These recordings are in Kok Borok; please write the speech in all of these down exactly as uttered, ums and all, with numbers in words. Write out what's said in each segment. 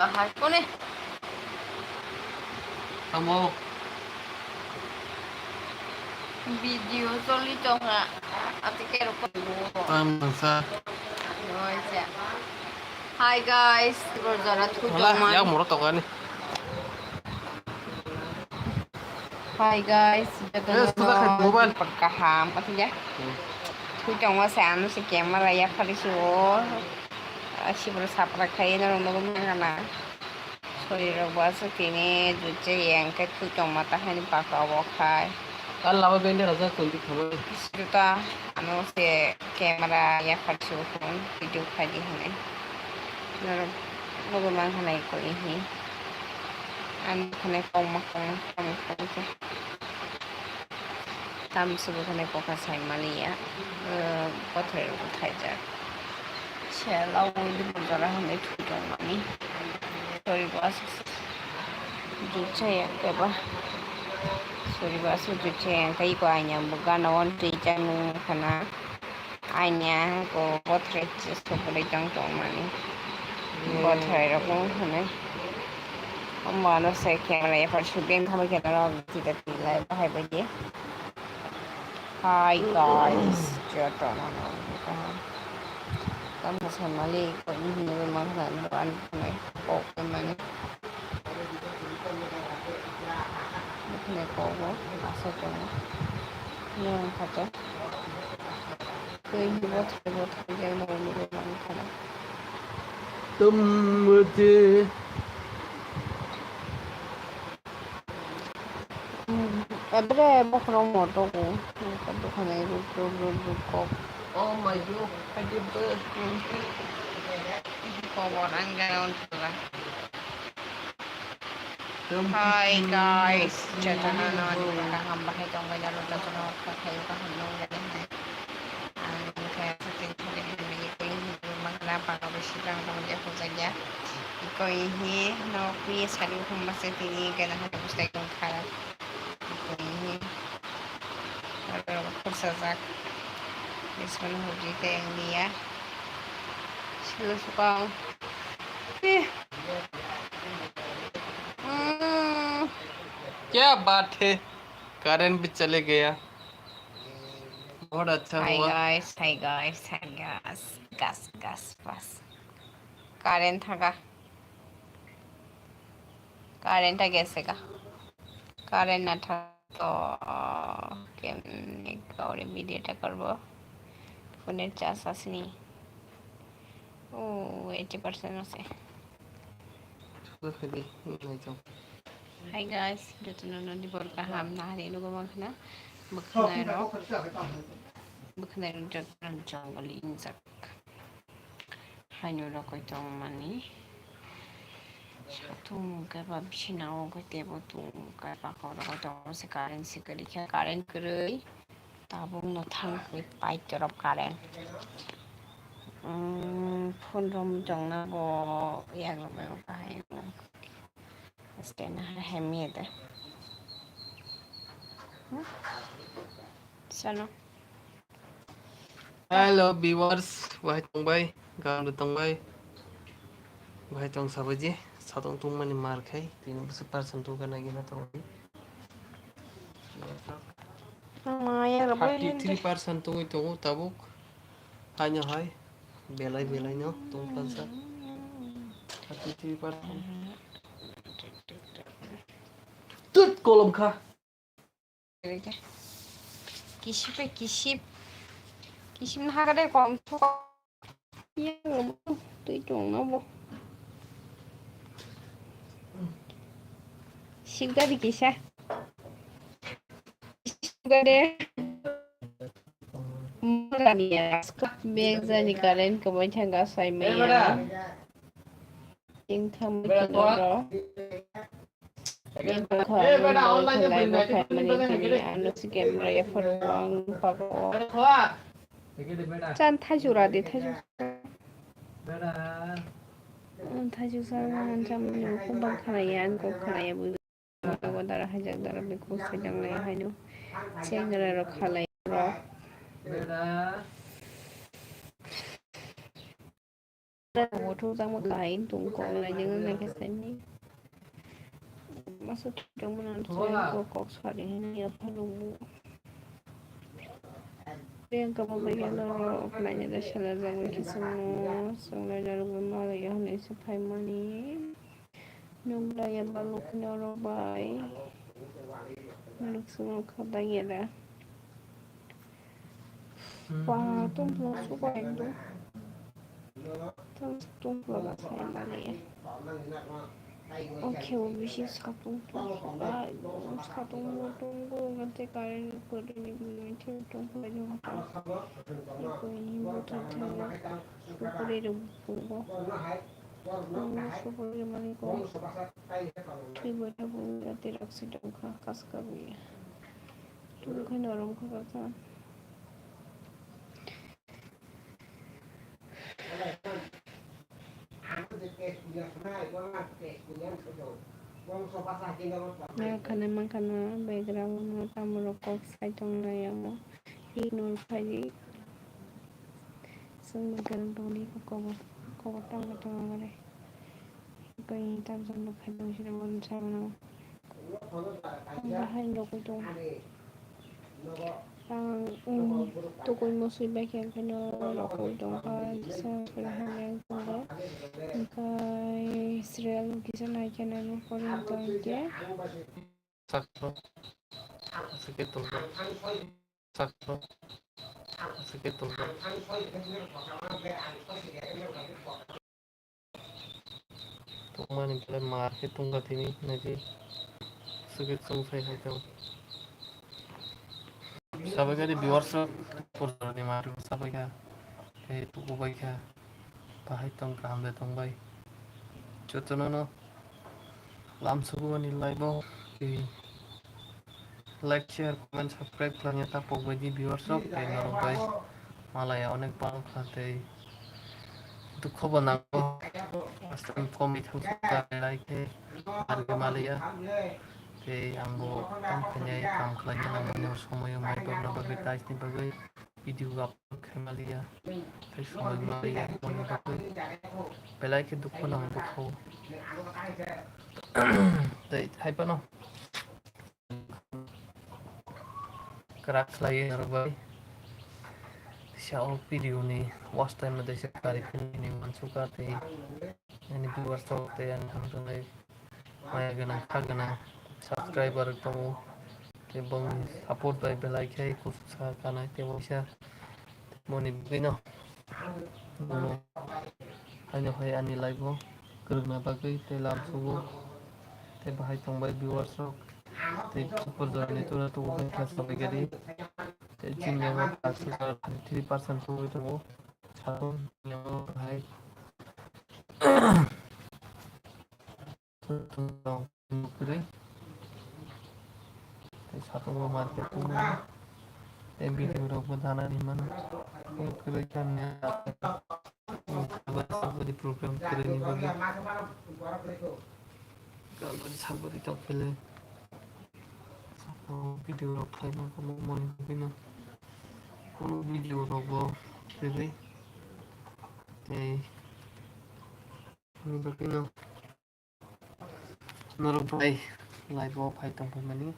Hai kone. Tamo. Video choli tongkha. Ati kero ko. Tam sa. Noisa. Hi guys, tibor jora thui tongman. Yak moro tokani. Hi guys, joto no kaham, kaham ya. Thui tongma se ano se camera ya phari si o. Sibro sapra khai norok nogo mangana. Sori rok bo aswk tini jujak yang khe thui tongma ta haini baka o khai. Kal lama bende raja kundi khamai. Juta ano se camera ya phari si o video khai di hwnwi. Norok nogo mangana iko ihi. Ano khane kongma kongma kongma kongma khe. Tamswk bo khwnai kokha saimani ya, bothai rok bo thaijak. Selaui dibor jora hwnwi thwi tongmani. Sori bo aswk juksa ya khe ba. Sori bo aswk juksa ya khe iko aina bo gana o twi jani khana. Aini ang ko bothrai chwrai tong tongmani. Hmm. Bothrai rok wng hwnwi. Omo ano se camera ephar shooting khamwi khe norok tita tilai bahai bai di. Hi guys, joto no no. Tamo se mali ko ni hwnwi ma khna ni ban khna ko mani. Bwkhwnai kogo asa tongo. Nwng khato. Twi bothai bothai jai nai nini mankha na. Tum muti. Ebre bokhorok moto ko. Bwkhwnai ruk ruk ruk ruk kok. Oh my God, khaidi bw. Kobor ang gana on pura. Hi guys, jotono no ani kaham bahai tongbai na rwkha, jotono khakhai kaham nung ya de hai. Ang khe setting khali hai mani koi hi mangla baka bai sidang tong ya hojai ya. Koi hi no kwi sari khum ba se tini gana hai bwsai tong kha. Koi hi aro khursa jak. Bismillah hojai te ang niya. Silo sukang. Ih. Mm. क्या बात है, करंट भी चले गया, बहुत अच्छा हुआ। Hi guys, hi guys, hi guys, gas gas bas। Current থাকা, current টা গেছে গা, current না থাকা। তো কেমনে করে ভিডিওটা করব? ফোনের চার্জ আসেনি। ও, এইটি পার্সেন্ট আছে। Hi guys, jotono no dibor kaham nahari nugo mankha na bwkhwnai rok, bwkhwnai rok jotono jongol injak. Haino rokoi tongmani. Satung khe ba bisina o khe tebo tung khe bako rokoi tongo se current si kwrwi khe current kwrwi tabuk no thang khe pai torop current. Phone rom jongna bo yak rok bai kahai stand hai hai mede. Sano. Hello viewers, bahai tongbai, gam tongbai, bahai tong sabaji, satong tongmani mar khai, tini bwswk percent tongkha nai gina tongdi. Thirty three percent tongwi tongo tabuk, haino hai, belai belai no tong pansa, thirty three percent. Tut kolom kha. Kisip, kisip. Kisip na hagade kong thok. Yang twi tong na bo. Sigari kisa. Sigari. Murani ya. Beg jani current ko mai thanga sai mai ya. Income khe norok. Income khe norok khe live o khaimani khe ani ano si camera ya photo ang photo. Chan thaichuk ra di, thaichuk. Thaichuk sa ang chan mani bo kok bang khna ya, ang kok khna ya bo. Nogo dara hajak dara bikung sedang lai haino. Chengra rok khalai rok. Bo thung jang bo kain tung kok lai jeng nang khe saini. Masa thung jang bo nang thung jang bo kok sari hini ya phalu bo. Priyanka bo bai ya lo ro khlai ni da sala jang bo khe sung no sung lai jang bo ma lai ya hini se phai mani. Nung lai ya ba luk no ro bai. Luk sung no kha bai ya da. Wah, tumplo suka ekdom. Tum tumplo ba sai mani. Oke, o bisi satung tum suka ekdom satung mo tum go gante karen kore ni bini thil tum kore ni hota. Iko ini bo thil thil lo. Sukuri ro bungo. Bungo sukuri mani ko. Twi bo tha bungo gante raksi dong kha kaska bini. Tum khe norom kha kasa. Nang khana mang khana background no tamo rok kok sai tong lai amo. Ignore khai di. Sung ni karang tong di ko kobo kobo tang ko tong mare. Ko ni tam jam no khai tong sira mon sa mano. Ang bahai rokoi tong. Ang, um, tukui musui bai khe ang khaino rokoi tong kha, sa khe hamya tongo. Hingkhe serial kisa nai khe nai bo pori tong khe. Sakno. Aswk khe tong kha. Sakno. Aswk khe tong kha. Tongmani belai mar khe tongkha tini, naidi swkhe chwng sai hai tong. Sabaikha de viewers rok, porjoni mar sabaikha, tei tukubaikha, bahai tong kaham de tongbai. Jotono no lamsugo ani live o, tei Like, share, comment, subscribe khlaina ta pok bai di viewers rok, tei norok bai malaya onek bang kha tei dukho bo nango. Aswk kom ithang sukha belai khe arge malaya. Tei ang bo tam khainai kam khlaina nangmani somoyo mai borna bagwi taisni bagwi video upload khai maliya. Tei somoi maliya boni bagwi belai khe dukho nango dukho. Tei hai phano. Kwrak khlaiwi norok bai. Teisa o video ni watch time no teisa kari philwi ni mansukha tei ani viewers rok tei ani hamjaknai maya gwnang kha gwnang subscriber rok tongo tei bongni support bai belai khe kuchuk sa kanai tei waisa. Moni bagwi no. Bono haino hai ani live o kwrwngna bagwi tei lamsugo. Tei bahai tongbai viewers rok. Tei super joy ni tura tubu bai kha sabai gari. Tei chini yango thirty three percent tubui tongo. Sakung yango bahai. Tei satung bo market tongmani. Tei video rok bo dana ni mano. Kwrwi khe ang sabari program kwrwi ni bagwi. Sabari tong phele. Video rok khlai mani bagwi no. Kono video rok bo kwrwi. Tei ni bagwi no. Norok bai live o phai tong phaimani.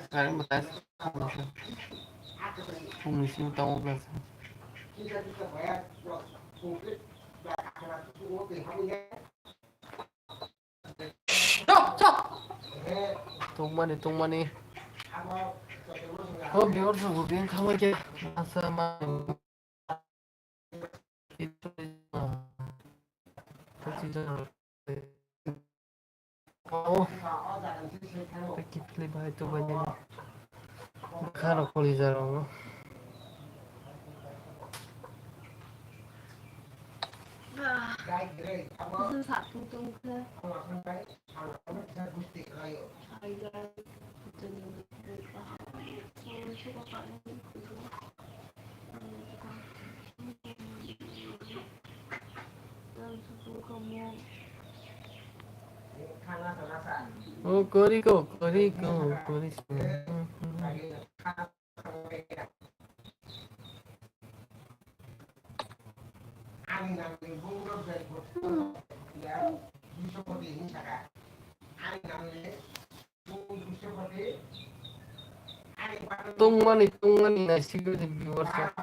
Kari matai. Pungni simi tamo bwlasa. Tungmani, tungmani. O biyor sugu bin khamai khe asa ma. Oh, kiphilwi bahai tubani. Kharo kholi jaro. Bwswk sa tung tung khe. O koriko, koriko, koriko. Tungmani, tungmani naisigwi di viewers rok.